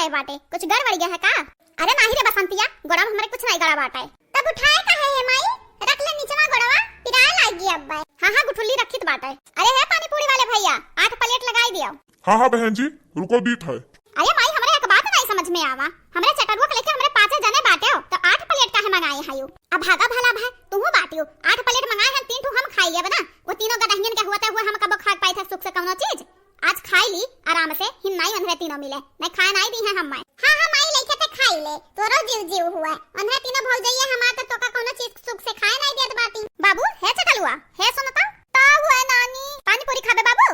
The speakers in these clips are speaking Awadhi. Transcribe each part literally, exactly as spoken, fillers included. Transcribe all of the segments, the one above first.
बाटे, कुछ गड़बड़ गया है का? अरे नाही रे बसंतिया, गोड़वा में हमरे कुछ नाही गड़ा बाटे। तब उठाए काहे है माई? रख ले निचवा गोड़वा, पिराए लागी अब्बे। हाँ, हाँ, गुठुल्ली रखित बाटे। अरे हे पानी पूरी वाले भैया, आठ प्लेट लगाई दियो। हाँ, हाँ बहन जी, रुको दीत है। अरे माई, हमरे एक बात नाही समझ में आवा। हमरे चटरुआ के लेके हमरे पाँचे जने बाटे हो, तो आठ प्लेट काहे मंगाए है यू? अब भागा भला भाई, तू बाटियो, आठ प्लेट मंगाए हैं, तीन ठू हम खाई लेब ना। वो तीनों गदहियन के हुआ ते हुआ हम कबो खा पाए थे सुख से कौनो चीज। आज खाई ली आराम से, हिन नाही उन्हरे तीनों मिले, नाही खाए नाही दी है हम माई। हाँ, हाँ माई, लेके ते खाई ले, तोरो जीव जीव हुआ। उन्हरे तीनों भौजैया हमार तो तोका कौनो चीज सुख से खाए नाही देत बाटी। बाबू, हे चटलुआ, हे सुनता, का हुआ नानी? पानी पूरी खाबे बाबू?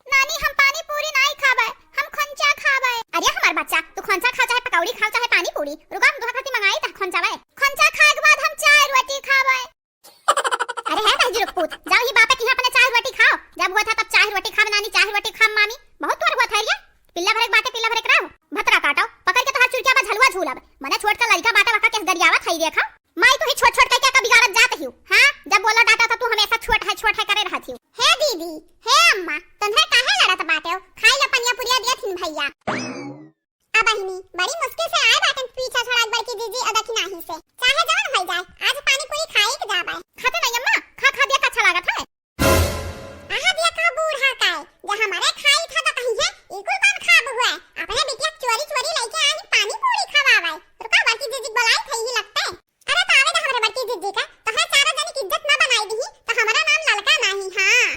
नानी, हम पानी पूरी नाही खाबे, हम खंचा खाबे। अरे हमार बच्चा, तू खंचा खा चाहे पकौड़ी खाओ चाहे पानी पूरी, रुका हम तोहरा खातिर मंगाई ता खंचा बे। खंचा खाए के बाद हम चाय रोटी खाबे। अरे है बहजी रुक पूत, जाओ ही बापे की अपने चाय रोटी खाओ। जब हुआ था तब चाय रोटी खाब नानी, चाय रोटी खाब मामी। बहुत तोर हुआ था ये। पिल्ला भरे के बाटे, पिल्ला भरे के रहो। भतरा काटो, पकड़ के तोहार चुरकिया बा झलुआ झूलब। मने छोट का लड़का बाटे, वका केस गरियावत है देखा। माई तू ही छोट छोट कह के का बिगाड़त जात हियो, हाँ? जब बोला डाटा तो तू हमेशा छोट है, छोट है करे रहत हियो। हे दीदी, हे अम्मा, तन्हरा काहे लड़त बाटे हो? खाई लो पनिया पुरिया दिया थिन भैया। अब बहिनी, बड़ी मुश्किल से आए बाटन पीछा छोड़ा बड़की जीजी अदा की नाही से। चाहे जवन हो जाए, आज पानी पूरी खाए के जाबे। खाते नहीं अम्मा, खा खा दिया तो अच्छा लागत है। आहा दिया का बूढ़ा काय, जे हमारे खाई था तो कहीं है, ई कुल कौन खाब हुआ? अपने बिटिया चोरी चोरी लेके आई पानी पूरी खवावे। रुका बड़की जीजी बुलाई थे ही लगते। अरे तो आवे दे हमरे बड़की जीजी का, तोहरा चारों जनी की इज्जत ना बनाई दी, तो हमारा नाम ललका नाही, हाँ।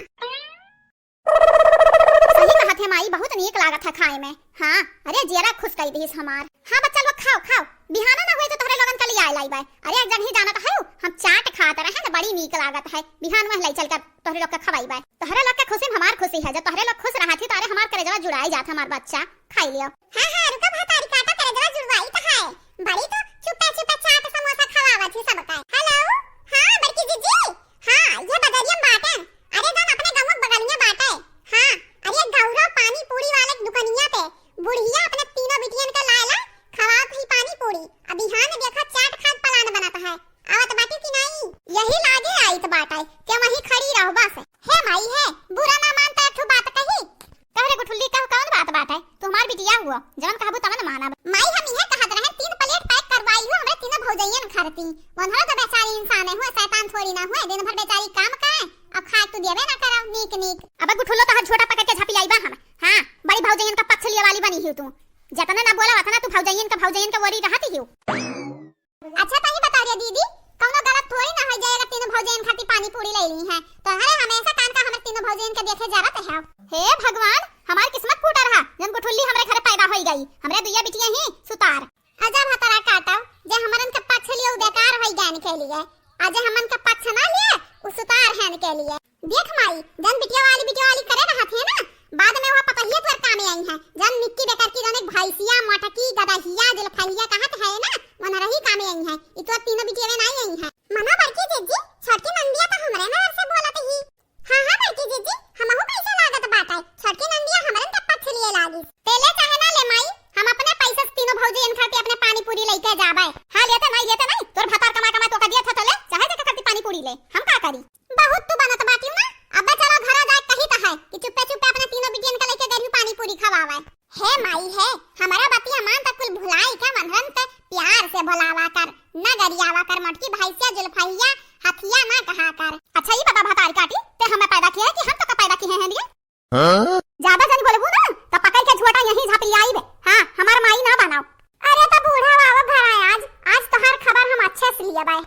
सही कहत है माई, बहुत नीक लागत है खाए में। हाँ, अरे जियरा खुश कई दीस हमार। हाँ बच्चा लोग खाओ, खाओ, बिहाना ना हुए तो तोहरे लोगन के लिए आए लाई बाय। अरे एक जगह जानत है, हम चाट खात रहे ना, बड़ी नीक लागत है, बिहान में लाई चल कर तोहरे लोग के खवाई बाय। तोहरे लोग के खुशी में हमार खुशी है, जब तोहरे लोग खुश रहत ही तो अरे हमार करेजवा जुड़ाई जात है, हमार बच्चा खाई लियो। हाँ, हाँ, रुका भतारी काटा करेजवा जुड़वाई तो है, बड़ी तो चुप्पे चुप्पे चाट समोसा खवावत ही सबका। हेलो, हाँ बड़की जीजी, हाँ, ये बजरिया में बाटे। अरे जौन अपने गाँव के बगलिया बाटे। हाँ, अरे गौरव पानी पूरी वाले के दुकनिया पे बुढ़िया अपने तीनों बिटियन का लायला खवात ही पानी पूरी। अब बिहान देखा चाट खात पलान बनत है। आवत बाटी कि नाही? यही लागे आइत बाटे, ते वहीं खड़ी रहो बस। हे माई हे, बुरा ना मान तो एक ठो बात कही। कह रे गुठुल्ली, कह कौन बात बाटे? तू हमार बिटिया हुआ, जवन कहबू तवन मानब। माई हम इहे कहत रहे, तीन प्लेट पैक करवाई हो हमरे तीनों भौजैयन खरती। वनहरो तो बेचारी इंसान है, हुए शैतान थोड़ी ना हुए, दिन भर बेचारी काम करे, अब खाए तू देबे ना करो नीक नीक। अब गुठुल्लो तोहर झोटा पकड़ के झपियाई बा हम। हाँ, बड़ी भौजैयन का पक्ष लिए वाली बनी ही तू। जतने ना बोला वतना तू भौजैयन का, भौजैयन का वोरी रहती ही। अच्छा तही बता रे दीदी, कौनो गलत थोड़ी ना होई जाए अगर तीनों भौजैयन खातिर पानी पूरी ले ली है। तोहरे हमेशा कान का हमरे तीनों भौजैयन के देखे जरत है। हे भगवान, हमार किस्मत फूटा रहा, जौन गुठुल्ली हमरे घर पैदा होई गई। हमरे दुइया बिटिया ही सुतार। अजा भतरा काटो, जे हमरन के पक्ष लिए उ बेकार होई गैन के लिए, आ जे हमन के पक्ष ना लिए उ सुतार हैन के लिए। देख माई, जन बिटिया वाली, बिटिया वाली करे रहत है ना, बाद में वह पतहिया तोर कामे आई है। जन मिक्की बेकार की जन एक भैंसिया, मटकी, गदहिया, जुल्फहिया कहत है ना, मन रही कामे आई है। ई तोर तीनों बिटिया में ना आई है। मना बड़की जीजी, छोटकी नंदिया तो हमरे नजर से बोलत ही। हाँ, हाँ बड़की जीजी, हमहू कैसे लागत बाटे, छोटकी नंदिया हमरन के पक्ष लिए लागी। ते ले चाहे ना ले माई, हम अपने पैसे से तीनों भौजी इन खातिर अपने पानी पूरी लेके जाबे। हाँ लेते नहीं, लेते नहीं, तोर भतार कमा कमा तो का दिया था तो ले, चाहे जेकर खातिर पानी पूरी ले, हम का करी? बहुत तू बनत बाटियो ना। अब्बे चलो घरा जाए कही तो है कि चुप्पे चुप्पे अपने तीनों बिटियन के लेके गई पानी पूरी खवावे। हे माई हे, हमारा बतिया मान त कुल भुलाई के मनरन के प्यार से बोलावा कर, न गरियावा कर, मोटकी भैंसिया जुल्फैया हथिया ना कहा कर। अच्छा ई बता भतारी काटी, ते हमें पैदा किया है कि हम तो का पैदा किए हैं लिए? हाँ? ज्यादा जन बोलबू ना तो पकड़ के झोटा यहीं झापी आई बे। हाँ, हमार माई ना बनाओ। अरे तो बूढ़ा बाबा घर आए आज, आज तोहार खबर हम अच्छे से लिए बाय।